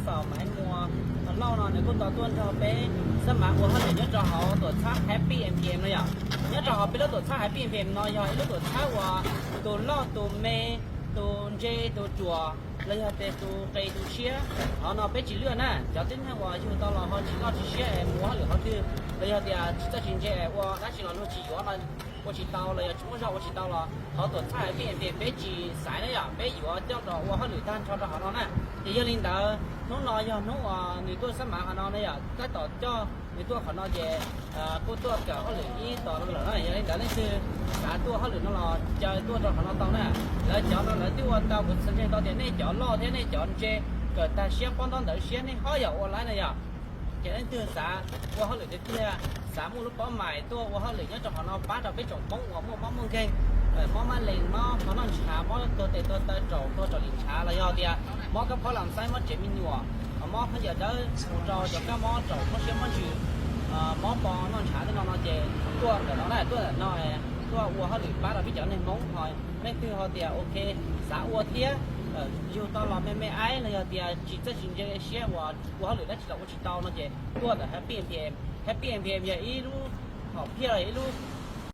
Xaum Maiv Muas Lauj no nws kuj tau tuaj nrog peb xab mav ua hauj lwm nyob rau hauv tuam txhab Happy M P M no yom. Nyob rau hauv peb lub tuam txhab Happy M P M no yog ib lub tuam txhab uas tus loj tus me, tus ntse tus ruam, los yog tias tus qis tus siab, qhov no peb tsis lwaj na. Cov tib neeg uas yug tau los ho tsis loj tsis siab es mus ua hauj lwm qhov twg, los yog tias tsis txawj tsis ntse es ua dab tsi los luag tsis yuav no, ua tsis tau los yog tsis muaj zog ua tsis tau los hauv tuam txhab Happy M P M peb tsis xaiv na yom, peb yuav coj los ua hauj lwm tag nrho rau hauv no na. Ces yog li ntawd hnub no yog hnub uas nws tuaj xab mav qhov no na yom, tab tom coj nws tuaj qhov no ces kuj tuaj kawm hauj lwm ib tos no lawm na. Yog li ntawd leej twg xav tuaj hauj lwm no los caw tuaj rau qhov no tau na. Lawv cov no lawv twb ua tau, kuv txhais ntseeg tau tias nej cov loj thiab nej cov ntse kawm tag siab pob ntaub ntawv siab nej ho yam ua laib na yom. Ces leej twg xav ua hauj lwm tiag tiag, xav muaj lub pob mais tuaj ua hauj lwm nyob rau qhov no pab rau peb tsoom Hmoob uas muaj mob muaj nkeeg, mob mab lees, mob qhov noj ntshav, mob tuag tes tuag taw, raum tuag raum lim ntshav, los yog tias mob kab phob lam xaib, mob tsev me nyuam, mob khaub ncaws dawb mus rau cov kab mob raum mob siab mob ntsws, mob po noj ntshav tej no no ces tuaj ntawm no na, tuaj ntawm no, tuaj ua hauj lwm pab rau peb cov neeg Hmoob. Ho leej twg ho tias ok, xav ua thiab, yug tau los me me aib los yog tias tsis txawj tsis ntse siab uas ua hauj lwm dab tsi los ua tsis tau no ces tuaj ntawm Happy M P M. Happy M P M yog ib lub hom phiaj, yog ib lub